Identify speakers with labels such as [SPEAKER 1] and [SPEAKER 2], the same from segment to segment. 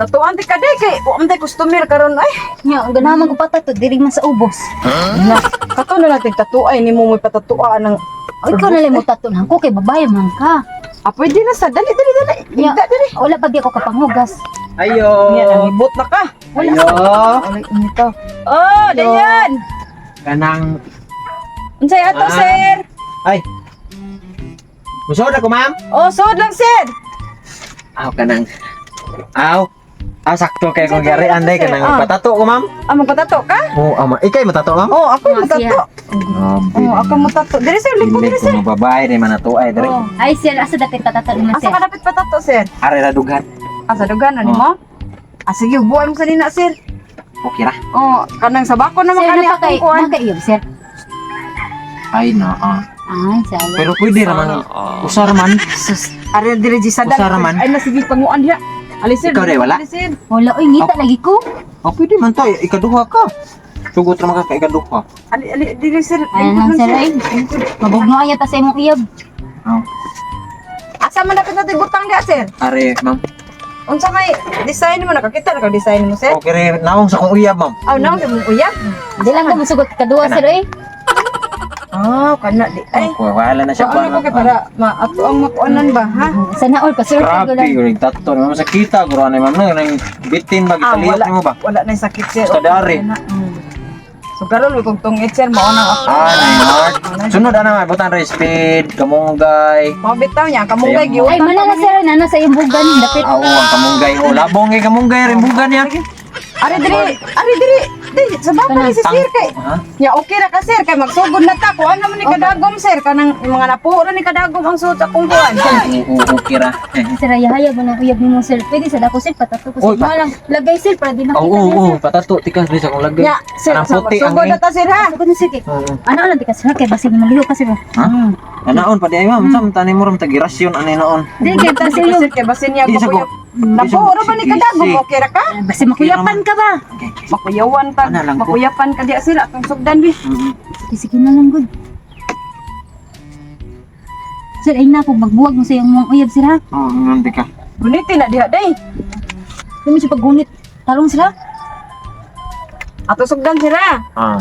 [SPEAKER 1] Tatuan ti ka day kay wa man tay customer karon ay.
[SPEAKER 2] Nya, ganahan man ko patato diri man sa ubos.
[SPEAKER 1] Na, kato na natin tatuay nimo mo'y patatuan ng
[SPEAKER 2] Ay, ikaw na lang mo tato na ko kay babae man ka.
[SPEAKER 1] Ah, pwede na sa dali dali dali.
[SPEAKER 2] Nya,
[SPEAKER 1] Dali dali.
[SPEAKER 2] wala pa di ako kapanghugas.
[SPEAKER 3] Ayo.
[SPEAKER 1] Nya, nangibot na ka.
[SPEAKER 3] Ayo.
[SPEAKER 1] Alay unita. Oh, dayan.
[SPEAKER 3] Kanang
[SPEAKER 1] Unsay ato,
[SPEAKER 3] Ah.
[SPEAKER 1] sir?
[SPEAKER 3] Ay. Musod ako, ma'am.
[SPEAKER 1] Oh, sod lang, sir.
[SPEAKER 3] Aw kanang. Aw. Aw sakto kay kong
[SPEAKER 1] Unsay
[SPEAKER 3] gari
[SPEAKER 1] ato,
[SPEAKER 3] anday
[SPEAKER 1] sir?
[SPEAKER 3] kanang
[SPEAKER 1] Ah.
[SPEAKER 3] patato ko, ma'am.
[SPEAKER 1] Ah, magpatato ka?
[SPEAKER 3] Oo, ama. Ikay matato, ma'am?
[SPEAKER 1] Oh, ako
[SPEAKER 2] Ah,
[SPEAKER 1] matato.
[SPEAKER 3] Grabe.
[SPEAKER 1] Oh, ako matato. Dili sir, lingkod
[SPEAKER 3] Dili
[SPEAKER 1] dili
[SPEAKER 3] ko
[SPEAKER 1] sir.
[SPEAKER 3] mga babae ni manatuay diri.
[SPEAKER 2] Oh. Ay, sir, asa dapit patato naman,
[SPEAKER 1] Asa
[SPEAKER 2] sir?
[SPEAKER 1] ka dapat patato, sir?
[SPEAKER 3] Are ra dugan.
[SPEAKER 1] Asa dugan na nimo? Ah, sige, buwan mo sa nina, sir.
[SPEAKER 3] Okay ra.
[SPEAKER 1] Oh, kanang sabako naman
[SPEAKER 2] Sir,
[SPEAKER 1] kani
[SPEAKER 2] napa kay
[SPEAKER 1] akong kuan.
[SPEAKER 2] naka iyo, sir.
[SPEAKER 3] Ay na. Ah.
[SPEAKER 2] Ay, salamat.
[SPEAKER 3] Pero pwede ra man. Usar man.
[SPEAKER 2] Sus,
[SPEAKER 1] Are dili di sa
[SPEAKER 3] Usara man.
[SPEAKER 1] Ay, na sige panguan diha. Ali sir.
[SPEAKER 3] Ikaw, Re, wala?
[SPEAKER 1] Ali, sir.
[SPEAKER 2] Wala oy, ngita lagi ko.
[SPEAKER 3] Oh, pwede man to. Ikaduha ka. Sugot ra man ka kay ikaduha.
[SPEAKER 1] Ali ali dili sir.
[SPEAKER 2] Ay,
[SPEAKER 1] Lingkod
[SPEAKER 2] lang,
[SPEAKER 1] lang,
[SPEAKER 2] sir, ay. Mabugno ay ta sa imong iyab.
[SPEAKER 3] Aw.
[SPEAKER 1] Asa man dapat natin butang diha, sir?
[SPEAKER 3] Are, ma'am.
[SPEAKER 1] Unsa may design mo nakakita na ka design mo, sir?
[SPEAKER 3] Okay re, naong sa kong uyab, ma'am.
[SPEAKER 1] Aw, naong mo uyab.
[SPEAKER 2] Di lang ko musugot kaduha, sir, oy.
[SPEAKER 1] Ah, kana di. Ay,
[SPEAKER 3] Oh, wala na siya.
[SPEAKER 1] paano ko kay para maato ang makuanan ba, ha?
[SPEAKER 2] Sana all ka, sir.
[SPEAKER 3] Grabe, yung tato naman sa kita, guro na ma'am, nang bitin ba
[SPEAKER 1] Ah,
[SPEAKER 3] gitaliyok
[SPEAKER 1] wala.
[SPEAKER 3] nimo ba?
[SPEAKER 1] Wala na sakit, sir.
[SPEAKER 3] Basta dari.
[SPEAKER 1] Na. So karon kog tungit sir mao nang ako.
[SPEAKER 3] Ah, nine heart. Sunod ana ma'am, butan ra speed, kamunggay.
[SPEAKER 1] Mao bitaw niya kamunggay
[SPEAKER 3] Ayun.
[SPEAKER 1] giutang.
[SPEAKER 2] Ay, manala, sir, nana sa imong bugan dapit.
[SPEAKER 3] Ah, oo, ang kamunggay. Oh, labong kay kamunggay rin bugan niya.
[SPEAKER 1] Ari diri, ari diri. Di sa baba ni si sir kay.
[SPEAKER 3] Ha?
[SPEAKER 1] Ya okay ra ka sir kay magsugod na ta kuan naman ni kadagom sir kanang mga napuo ra ni kadagom ang suot sa akong kuan.
[SPEAKER 3] Oo, okay ra. Eh.
[SPEAKER 2] Sir, ayahaya mo nang uyab nimo, sir. Pwede sa dako, sir, patato ko
[SPEAKER 3] Oy,
[SPEAKER 2] sir. Malang lagay, sir, para di makita
[SPEAKER 3] Oo,
[SPEAKER 2] niya,
[SPEAKER 3] oo,
[SPEAKER 2] sir.
[SPEAKER 3] patato tikas di sa akong lagay.
[SPEAKER 1] Ya sir,
[SPEAKER 3] Kanang
[SPEAKER 1] sa
[SPEAKER 3] puti ang
[SPEAKER 1] magsugod na ta sir ha.
[SPEAKER 2] Sugod na, sir, kay.
[SPEAKER 3] Oo.
[SPEAKER 2] Ano lang di ka, sir, kay basin maliho ka, sir.
[SPEAKER 3] Ha? Anaon pa di ay ma'am, sa tani mo ram tagirasyon anay noon.
[SPEAKER 2] Di kay basin
[SPEAKER 1] Sir kay basin niya
[SPEAKER 3] Di sa
[SPEAKER 1] ko.
[SPEAKER 3] ko.
[SPEAKER 1] Napuo ra ba ni kadagom okay ra ka?
[SPEAKER 2] Basin makuyapan ka ba?
[SPEAKER 1] Makuyawan ta,
[SPEAKER 3] Ana lang ko.
[SPEAKER 1] makuyapan ka diya sir atong sugdan bi.
[SPEAKER 2] Sige, sige na lang, good. Sir, ay na, kung magbuwag mo sa iyong mga uyab, sir, ha?
[SPEAKER 3] Oo, ngan ka.
[SPEAKER 1] Guniti na diha day.
[SPEAKER 2] Hindi mo siya paggunit. Tarong, sir, ha?
[SPEAKER 1] Ato sugdan sir ha.
[SPEAKER 3] Ah.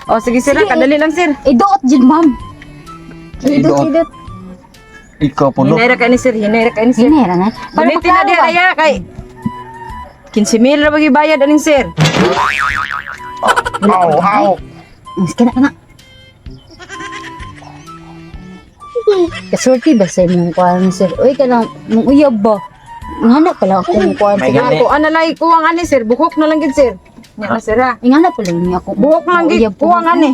[SPEAKER 1] O sige sir ha,
[SPEAKER 2] Sige.
[SPEAKER 1] kadali lang sir.
[SPEAKER 2] Iduot dyan, ma'am. Idot,
[SPEAKER 3] Iduot.
[SPEAKER 2] idot.
[SPEAKER 3] Ikaw puno.
[SPEAKER 1] Hinay ra kay ni sir, hinay ra kay ni sir.
[SPEAKER 2] Hinera na. Para
[SPEAKER 1] Guniti na
[SPEAKER 2] maklaro
[SPEAKER 1] diha
[SPEAKER 2] ba?
[SPEAKER 1] daya kay 15,000 ra ba gibayad aning sir?
[SPEAKER 3] Aw, aw.
[SPEAKER 2] Sige na, kana. Kasulti ba sa imong kuan, sir? Uy, kanang mong uyab ba? Ingana pala akong kuan,
[SPEAKER 3] May
[SPEAKER 2] sir.
[SPEAKER 3] gani.
[SPEAKER 1] Ako ana lay kuwang ani sir, buhok na lang gid sir. Nya na sir ha.
[SPEAKER 2] Ingana pala niya ako.
[SPEAKER 1] Buhok lang gid
[SPEAKER 2] Uyab ko.
[SPEAKER 1] kuwang ani.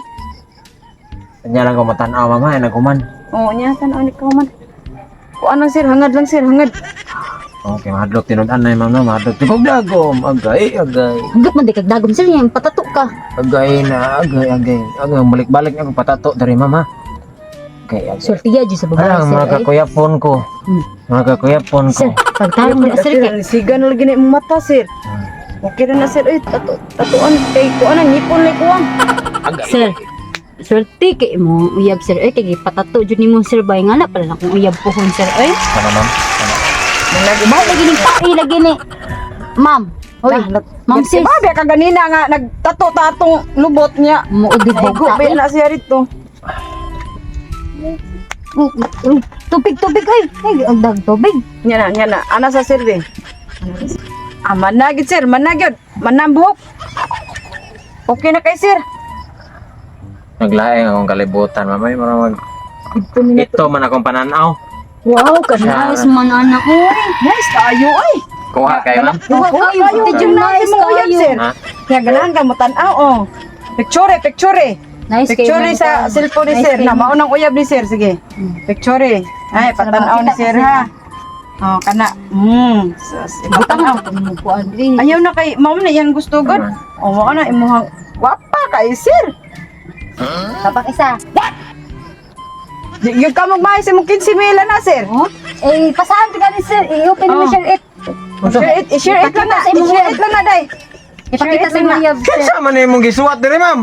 [SPEAKER 3] Kanya lang ko matan-aw ma'am, ha, naghuman.
[SPEAKER 1] Oo nya tan ani ka man. Kuan lang sir, hangad lang sir, hangad.
[SPEAKER 3] Okay, mahadlok tinud-an na ma'am, no, mahadlok. Tigog dagom, agay, agay.
[SPEAKER 2] Hanggat man di kag dagom, sir, yung patato ka.
[SPEAKER 3] Agay na, agay, agay. Agay, balik-balik na ako patato dari mama. Okay, agay.
[SPEAKER 2] Sultiya dyan sa babae,
[SPEAKER 3] Alang,
[SPEAKER 2] sir.
[SPEAKER 3] mga
[SPEAKER 2] ay.
[SPEAKER 3] kakuyapon ko. Mga kakuyapon ko.
[SPEAKER 2] Sir, pagtarong mo na, sir, kay
[SPEAKER 1] Siga na lagi na imong mata sir. Okay ra na sir, ay tato tatuan kay kuan ang ngipon lay kuwang.
[SPEAKER 3] Agay.
[SPEAKER 2] Sir, swerte kay mo uyab, sir, ay kay patato jud nimo, sir, bay nga na pala akong uyab pohon, sir, ay.
[SPEAKER 3] Ano, ma'am? Ano?
[SPEAKER 2] Bahay lagi ning tae lagi ni. Ma'am, oy, ma'am sis.
[SPEAKER 1] Babe ka ganina nga nagtato ta atong lubot niya.
[SPEAKER 2] Mo di ba
[SPEAKER 1] Naigo
[SPEAKER 2] tae?
[SPEAKER 1] na siya rito.
[SPEAKER 2] Uy, tubig, tubig, ay. Ay, ang dag tubig.
[SPEAKER 1] Nya na, nya na. Ana sa sir be. Ah, managid sir, managid. Manambuhok. Okay na kay sir.
[SPEAKER 3] Naglaing akong kalibutan, ma'am. Ay, mara mag...
[SPEAKER 1] Ito ni
[SPEAKER 3] Ito man akong pananaw.
[SPEAKER 2] Wow, ka-nice man anak ko.
[SPEAKER 1] Nice tayo ay.
[SPEAKER 3] Kuha kay ma'am.
[SPEAKER 2] Kuha kayo,
[SPEAKER 1] Kayo,
[SPEAKER 2] medyo nice
[SPEAKER 1] mong uyab
[SPEAKER 2] kayo.
[SPEAKER 1] sir.
[SPEAKER 3] Ha?
[SPEAKER 1] Nya ganahan ka mo tan-aw oh. Picture, picture.
[SPEAKER 2] Nice kayo,
[SPEAKER 1] Picture
[SPEAKER 2] ma'am.
[SPEAKER 1] sa cellphone ni
[SPEAKER 2] Nice
[SPEAKER 1] sir.
[SPEAKER 2] kayo,
[SPEAKER 1] Na
[SPEAKER 2] ma'am.
[SPEAKER 1] maunang uyab ni sir, sige. Picture. Ay, patan-aw ni
[SPEAKER 2] Makita
[SPEAKER 1] sir
[SPEAKER 2] ka,
[SPEAKER 1] ha. Oh, kana. Sus,
[SPEAKER 2] Butang
[SPEAKER 1] patan-aw.
[SPEAKER 2] mo mo kuan diri.
[SPEAKER 1] Ayaw na kay mao na iyang gusto gud. Oh, mao na imuhang wapa kay sir.
[SPEAKER 2] Tapak isa.
[SPEAKER 1] Di gyud ka magmahay sa imong 15 mil na sir.
[SPEAKER 2] Oh, eh pasaan ti kani, sir? I-open mo
[SPEAKER 1] Oh.
[SPEAKER 2] share it.
[SPEAKER 1] Share it lang na.
[SPEAKER 2] Ipakita sa imong
[SPEAKER 1] Share it lang na day.
[SPEAKER 2] Ipakita sa imong uyab, sir.
[SPEAKER 3] Kinsa man imong gisuwat diri, ma'am?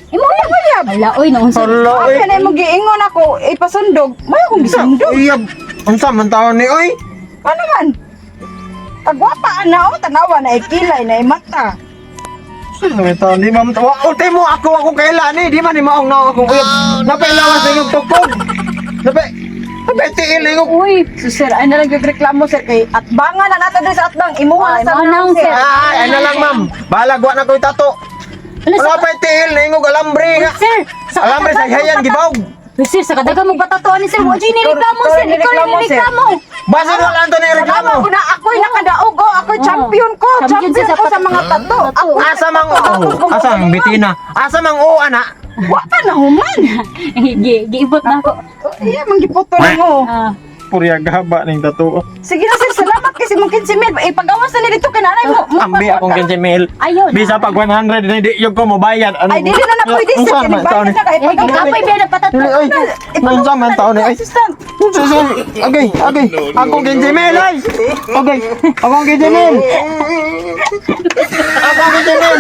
[SPEAKER 2] Imo uyab. Ala oy, naunsa.
[SPEAKER 3] Hala, oy.
[SPEAKER 1] Ay, na imong giingon ako ipasundog. May akong gisundog.
[SPEAKER 3] Uyab. Unsa man taon ni oy?
[SPEAKER 1] Ano man? Kagwapa na oh, tanawa na ikilay na mata.
[SPEAKER 3] Sino may taon ni ma'am? Wa ultimo ako ako kailan ni, di man ni maong naong akong uyab. Napailawas na yung tukog. Napay tiil yung
[SPEAKER 2] Uy,
[SPEAKER 1] So sir, ay na lang yung reklamo sir kay atbangan na nato diri sa atbang imuha
[SPEAKER 2] Ay,
[SPEAKER 1] na sa
[SPEAKER 2] manang,
[SPEAKER 1] sir.
[SPEAKER 2] sir.
[SPEAKER 3] Ay, ay na lang, ma'am. Balag wa na ko'y tato.
[SPEAKER 2] Ano
[SPEAKER 3] Wala
[SPEAKER 2] sa
[SPEAKER 3] pa tiil na ingog alambre nga.
[SPEAKER 2] Sir, sa
[SPEAKER 3] Alambre sa hayan gibawg.
[SPEAKER 2] Uy, sir, sa kadaga mo patatuan ni sir. Wa jud ni reklamo,
[SPEAKER 1] Ikaw
[SPEAKER 2] sir.
[SPEAKER 1] ni
[SPEAKER 2] Ikaw
[SPEAKER 1] reklamo,
[SPEAKER 2] ni
[SPEAKER 1] sir.
[SPEAKER 2] reklamo.
[SPEAKER 3] Basta wala anto ni reklamo.
[SPEAKER 1] Tanawa ko na ako'y nakadaog oh, ako'y
[SPEAKER 2] Oh.
[SPEAKER 1] champion ko,
[SPEAKER 2] Champion
[SPEAKER 1] champion,
[SPEAKER 2] siya sa
[SPEAKER 1] ko sa mga tato. Ako
[SPEAKER 3] Asa mang oo? Asa ang bitina? Asa mang oo ana?
[SPEAKER 1] Wa pa na human.
[SPEAKER 2] Gi giibot na ako.
[SPEAKER 1] Oh, iya manggiputo na mo.
[SPEAKER 2] Ah,
[SPEAKER 3] Purya gaba ning tato.
[SPEAKER 1] Sige na sir, salamat kasi mong 15 mil. Ipagawas na ni dito kay nanay mo.
[SPEAKER 3] Ambi akong 15 mil.
[SPEAKER 2] Ayaw na.
[SPEAKER 3] Bisa pag 100 na di yung ko mobayad. Ano?
[SPEAKER 1] Ay, dili na na pwede sir.
[SPEAKER 3] Unsa man taon
[SPEAKER 1] Kini
[SPEAKER 3] ni?
[SPEAKER 1] na kay
[SPEAKER 2] Eh, gikapay biya na patato.
[SPEAKER 3] Dili oy. Unsa man taon ni? Ay.
[SPEAKER 1] Assistant.
[SPEAKER 3] Susun. Okay, okay. Akong 15 mil ay. Okay. Akong 15 mil. Akong 15 mil.